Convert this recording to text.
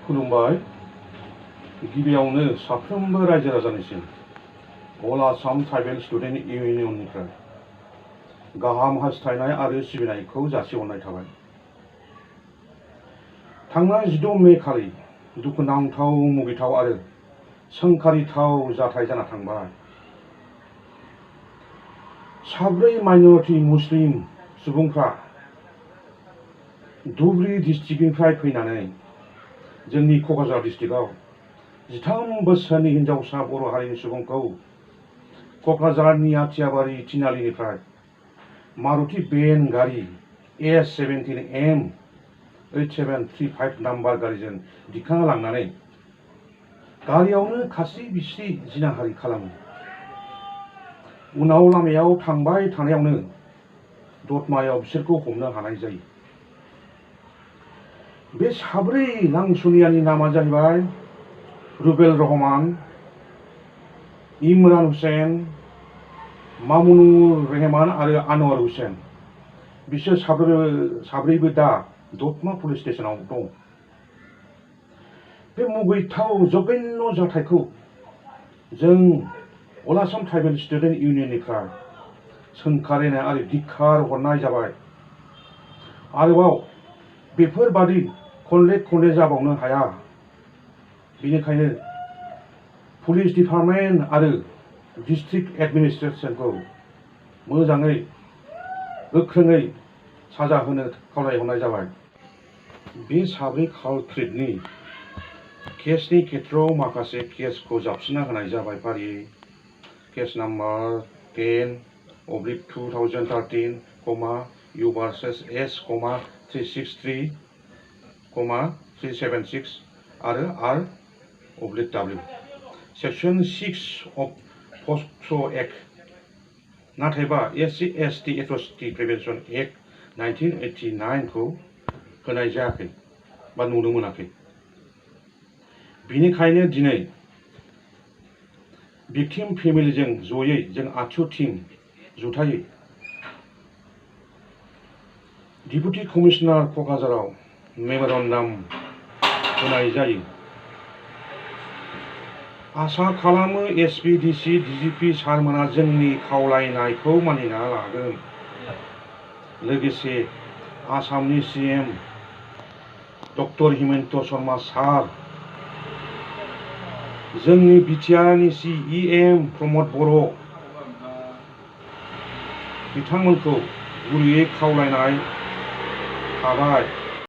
खुलुमबाय। गिबियावनो साफ्रोमबो रायजो राजानिसिम अल आसाम ट्राइबेल स्टुडेन्ट इउनियननिफ्राय गाहाम हास्थायनाय आरो सिबिनायखौ जासिहरनाय थाबाय। थांनाय 16 मे खालि दुखुनांथाव, मुगैथाव आरो सोंखारिथाव जाथाय जाना थांबाय। 4 माइनरिटि मुस्लिम सुबुंफ्रा धुबुरी डिस्ट्रिक्टनिफ्राय फैनानै जोंनि क'क्राझार डिस्ट्रिक्टआव 13 बोसोरनि हिनजावसा बर' हारिनि सुबुंखौ क'क्राझारनि आथियाबारि तिनालिनिफ्राय मारुति बेन गारि S17M8735 नाम्बार गारिजों दिखांना लांनानै गारियावनो खास्रि बिस्रि जिनाहारि खालामो। उनाव लामायाव थांबाय थानायावनो दतमायाव बिसोरखौ हमनो हानाय जायो। बे 4 नांसुनियानि नामा जाहैबाय रुबेल रहमान, इमरान हुसैन, मामुनुर रहमान आरो आनवार हुसैन। बिसोर साब्रैबो दा दतमा पुलिस स्टेशनाव दं। बे मुगैथाव जघन्य जाथायखौ जों अल आसाम ट्राइबेल स्टुडेन्ट इउनियननिफ्राय सोंखारिनाय आरो धिक्कार हरनाय जाबाय। आरोबाव बेफोरबादि खनले जाबावनो हाया। बेनिखायनो पुलिस डिपार्टमेन्ट आरो डिस्ट्रिक्ट एडमिनिस्ट्रेसनखौ मोजाङै गोख्रोङै साजा होनो खावलायहरनाय जाबाय। बे 4 कालप्रिटनि केसनि खेत्रआव माखासे केसखौ जाबसिनना होनाय जाबाय फारियै। Case number 10/2013, U vs S,363,376 आरो R/W सेक्सन 6 अफ पक्स' एक्ट। नाथायबा SC/ST एट्रसिटि प्रिभेन्सन एक्ट 1989 खौ होनाय जायाखै बा नुनो मोनाखै। बेनिखायनो दिनै भिक्टिम फेमिलिजों जयै जों आत्सु टीम जुथायै डिपुटि कमिशनार क'क्राझाराव मेम'रेन्डाम होनाय जायो। आसा खालामो SP, DC, DGP सारमोना जोंनि खावलायनायखौ मानिना लागोन। लोगोसे आसामनि CM डक्टर हिमन्त शर्मा सार, जोंनि बिटिआरनि CEM प्रमद बर' बिथांमोनखौ गुरैयै खावलायनाय थाबाय।